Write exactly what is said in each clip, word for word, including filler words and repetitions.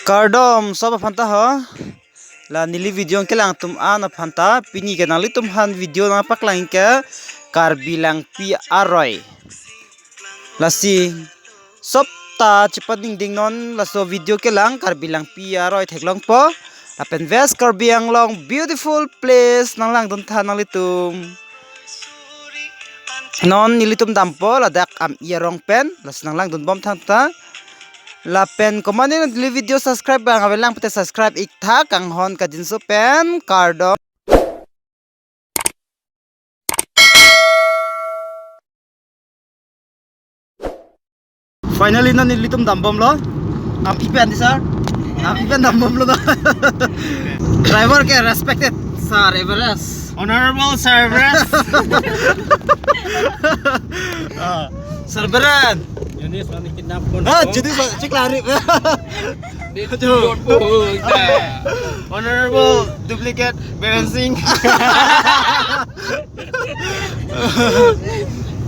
Kardom sob aphan ta ho. La neli video kelang atum an aphan ta pini ke nanglitum aphan video nangpaklang ke Karbi Langpi aroi. Lasi sob ta chepadingding non laso video kelang Karbi Langpi aroi theklongpo. Lapen West Karbi Anglong beautiful place nanglangdun tha nanglitum. Non nelitum dampo ladak Ami arong pen, lasi nanglangdun bom tha ta. Lapen komatne neli video subscribe abang avelang pute subscribe ik tha, kanghon kangjinso pen kardom. Finally non nelitum dambomlo. Ami pen di sir. Ami pen dambomlo na. Driver ke respected Sir Everest. Honorable Sir Everest. Ah, Sir Beren. Jenis mani kidnap pun. Ah, jenis ma-, cik lari. Aduh. Honorable duplicate Beren Singh.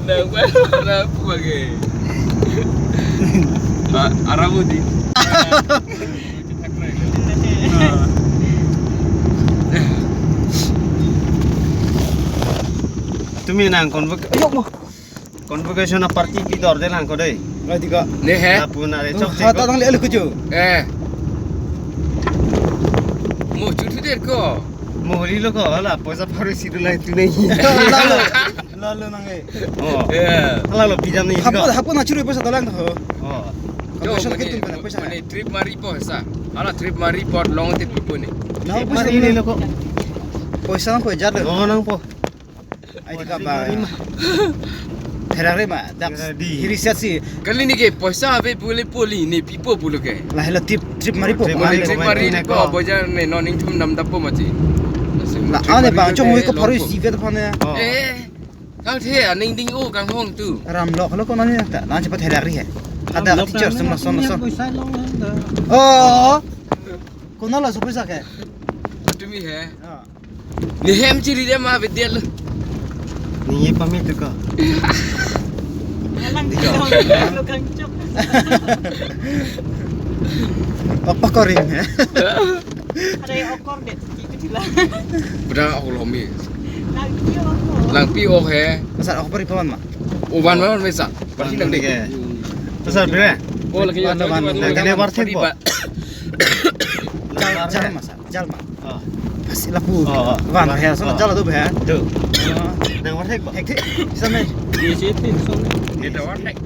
Nang mana pu lagi? Ah, arah budi. Tumi nang convoc-, ayo mo. Convocation a party pi dor de lang ko dei. Ngai di ka. Ne he? Lapu na re chok ha chek ta ko. Tang le alu kuju. Eh. Mo chutu der ko. Mo holi lo ko, hala poisa pharo isi dulai tu nahi. Lalo, lalo nang eh. Oh. Eh. Lalo pidam nahi. Hapu, ko hapu na churu poisa dalang to. Oh. Jo, convocation mane, ke tum pada poisa. Mane trip mari po sa. Hala trip mari po long te pupu ne. Na trip poisa mari le lo ko. Poisa nang ko jar le. Oh, nang po. Ai di ka ba. Therak ri ma, dak therak di. Hiri siat si. Kali ne ke poisa ave pule poli ne pipo pulo ke. Lahelo trip, trip mari po. Trip mari, trip mari ne po, po. Boja ne non ingthum nam dapo mati. La ane ba chong ko pharo isi vet phane. Oh. Eh. Kang the aning ding o kanghon tu. Ram lok lo ko nani ta. Nang chepa therak ri he. Ada teacher sum lason lason. Oh. Kono laso poisa ke? Tumi he. Ah. Ne hem chiri de ma vidyal. Ni ye pamit ka. Alang di ka. Lo kang chok. Apa koring he? Are okor de ki kutila. Bra ok lomi. Langpi ok. Langpi ok he. Pasal ok pari pawan ma. O van van mesa. Pasti nang de. Pasal bra. Oh lagi van van. Lagi ne war thek bo. Jal jal masa. Jal ma. Oh. Pas lapu. Oh, oh. Van he so jal do he. Do. Oh. Nang war thek ba? Thek thek. Sampai. Ye se tin so. Ye ta war thek.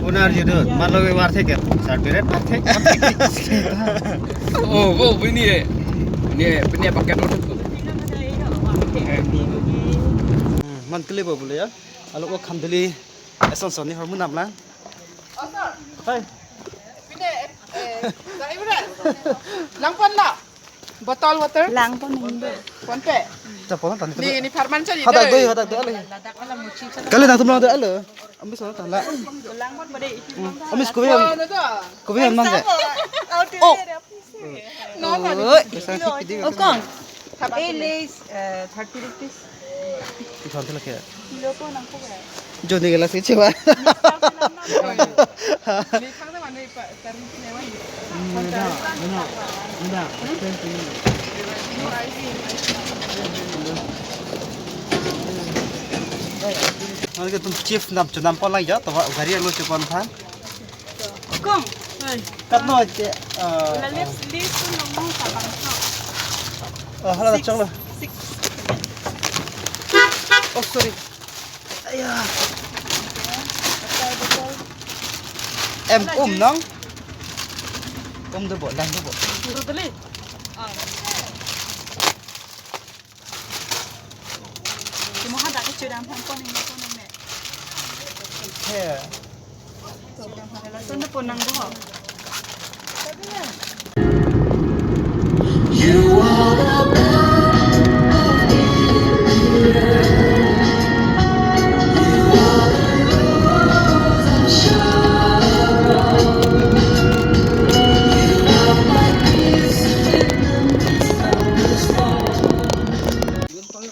Unar judo. Malo ke war thek ya. Sar beret war thek. Oh, wo bini ye. Ne, bini paket. Hmm, man kele bo bole ya. Alo ko khandeli. Eson soni hormu nam lang. Hai. Langpon la. Bottle water. Langpon nang do. Pon pe. Ta pon tan. Ni, ni pharman chari. Hadak do, hadak do ale. Kali nangtum lang do ale. Amis so tan la. Langpon bade. Amis kubi. Kubi man de. Oh. No, no. Oh, kong. Eh, Lays, eh, thirty rupees. Ikan tu lagi. Kilo po nang po ba? Joni ke lasi chewa. Ni thang na mane pa, thirty rupees ne wa. Mane ke tum chief nam chunam pon lang ya, to gari lo chupon than. Kong. Kat no che. La list, list tu nong nong sabang tho. Oh, hala chong lo. Six. Oh, sorry. Aya. Em um nong. Um do bo, lang do bo. Duro tali. Ah. Cuma hadak ke chudam phan koning koning ne. He. Chudam phan la son pon nang bo.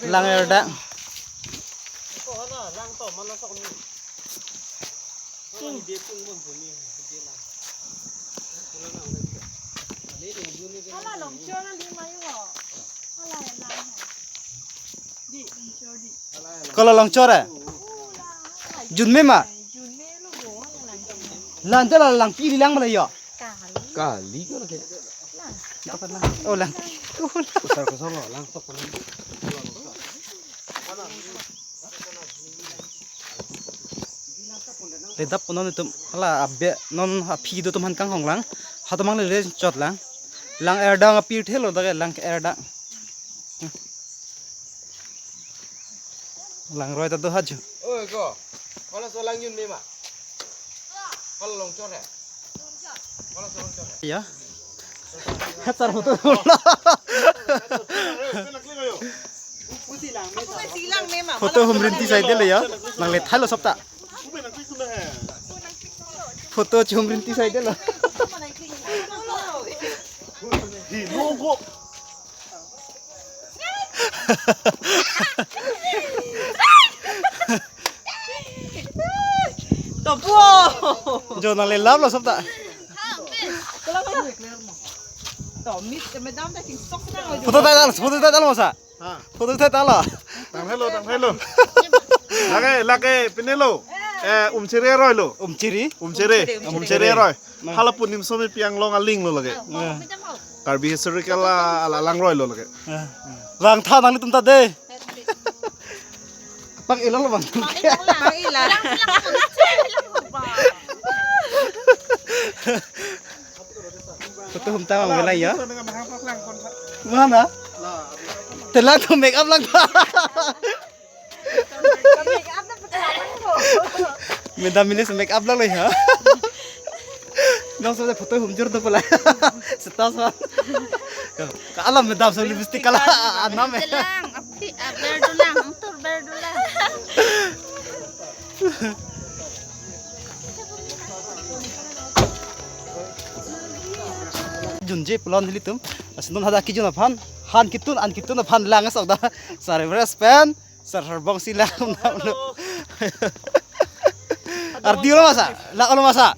Lang er da. Hala longchor ali mayo. Hala lang. Di longchor di. Kola longchor eh? Ula, hala. Junme ma? Junme lo bo, hala lang. Lante la langpi ili lang mala yo. Kali. Kali ko lagi. Lang. Dapat lang. Oh, lang. Kusar kusar lo, lang sok lang. Ledap punon itum hala abe non aphi do tum han kanghong lang. Hato mang le chot lang. Lang erdang apir thelo dak lang erdang. Langroi ta do haju. Oi ko. Kola so lang junme ma? Kola longchor eh? Ya. Hatar photo. Photo humrin ti sai dele ya. Nang le thailo sopta. Photo chumrin ti sai dele. Topo. Jo nang le love lo sopta. To, miss, madam ta chingsok sedang lo. Photo ta dal, photo ta dal masa. Ha. Photo ta dal. Tang hello, tang hello. Lake, lake, pine lo. Eh, Umchiri aroi lo. Umchiri? Umchiri. Umchiri. Umchiri aroi. Nah. Hala pu Nimso Mepi Anglong aling lo lake. Nah. Karbi historical a, ala langroi lo lake. Nah. Vangtha nanglitum ta de. Pang ila lo bang. Pang ila. Pang ila. Photo hum ta mang belai ya. Mana? Telang to make up lang ta. Madam ini se make up lang lo ya. Nong so photo humjur to pala. Status man. Ka alam madam so lipstick kala anam eh. Telang, api, ah, berdulang, tur berdulang. Junje pulang nelitum. Asin non hadak kijun aphan, han kitun, an kitun aphan lang asok da. Sare beres pen. Sar sar bong si lang nam lo. Ardi lo masa? Lang lo masa?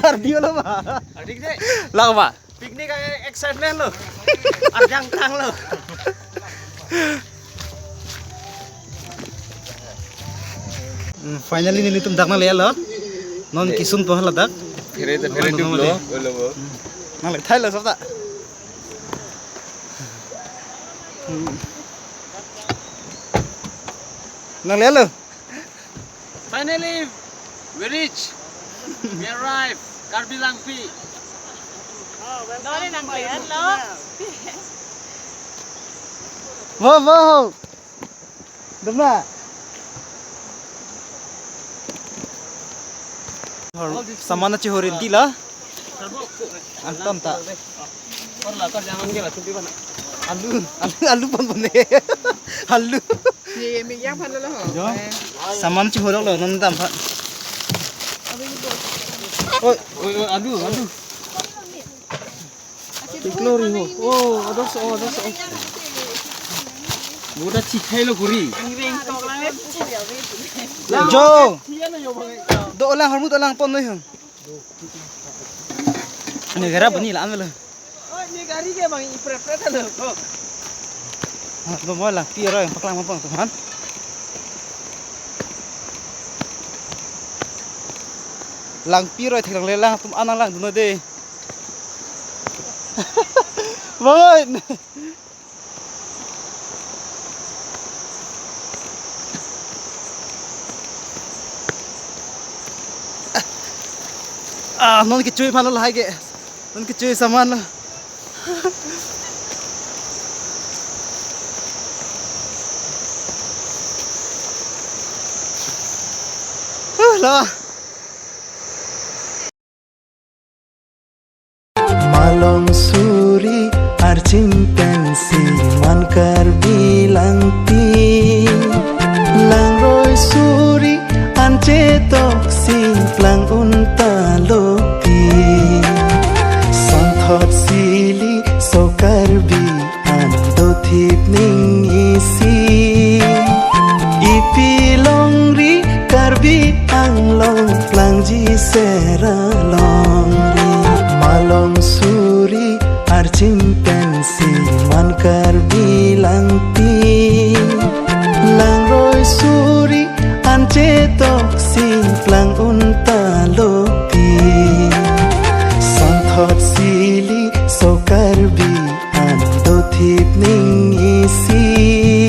Ardi lo ma? Ardi ke? Lang ma? Picnic a excitement lo. Arjang tang lo. Hmm, finally nelitum dak nangle lo. Non kisun po hala dak. Phere te phere duk lo. Olo bo. Hmm. Nangle thailo sopta. Hmm. Nangle lo. Finally, we reach. We arrive. Karbi Langpi. Dole nang bayar lo. Wow, wow. Dum na. Saman achi horin di la. Anton ta. Alu, alu, alu pon pon ne. Alu. Ye, ye, mi yang phan lo ho. Jo. Eh. Saman chihorok lo, non dam phan. Oi, oi, oi, alu, alu. Iklo ri ho. Oh, ados, oh, ados, oh. Boda chikhai lo kuri. Jo. Do olang hormut olang pon noi hung. Ini gara bani la an lo. Oh, ini gari ke bang ipre-pre ta lo. Oh. Ah, bo mo lang pi roi paklang mapang tuhan. Lang pi roi theklang le lang tum anang lang duno de. Bang. Ah, non kechui mana lahai ke. Non kechui saman lo. Huh, lah. Malom suri arching pensi man Karbi Langpi. Langroi suri an chetok si plang unta lopi. Sangthot sili so Karbi an dothip ning isi. Ipi longri Karbi Anglong plangji sera longri. Malom suri archim pensi man Karbi Langpi. Langroi suri anche toksi plang un ta lopi. Santhot sili so Karbi an dothip ning isi.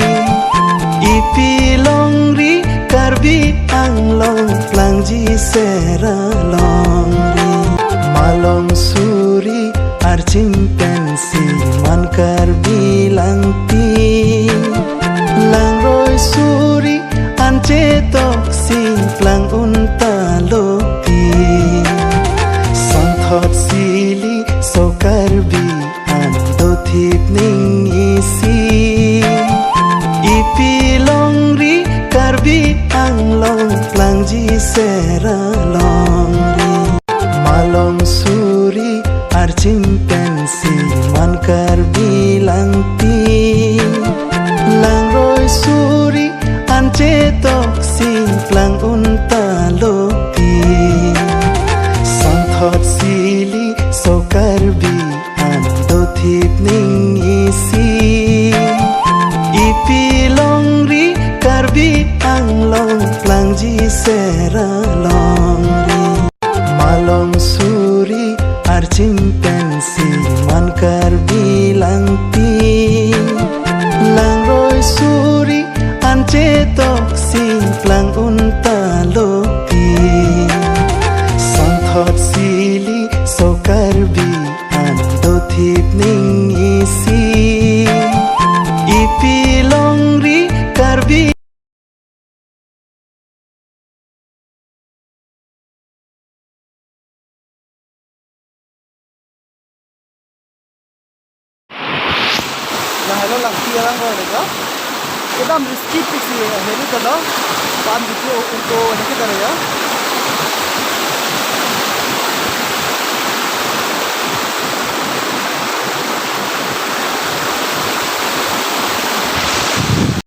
Ipi longri Karbi Anglong plangji sera longri. Malom suri archim pensi man Karbi Langpi. Langroi suri anche toksi plang un ta lopi. Santhot sili so Karbi an dothip ning isi. Ipi longri Karbi Anglong plangji sera longri. Malom suri archim pensi man Karbi Langpi. Langroi suri anche toksi plang un ta lopi. Santhot sili so Karbi an dothip ning isi. Ipi longri Karbi Anglong plangji sera longri. Malom suri archim pensi man Karbi Langpi. Langroi suri anche toksi plang un ta lopi. Santhot sili so Karbi an dothip ning isi. Ipi longri Karbi. Lahelo Langpi arang ko leka. Kedam riskit pisi heli talo. Pan gitu uko heli talo ya.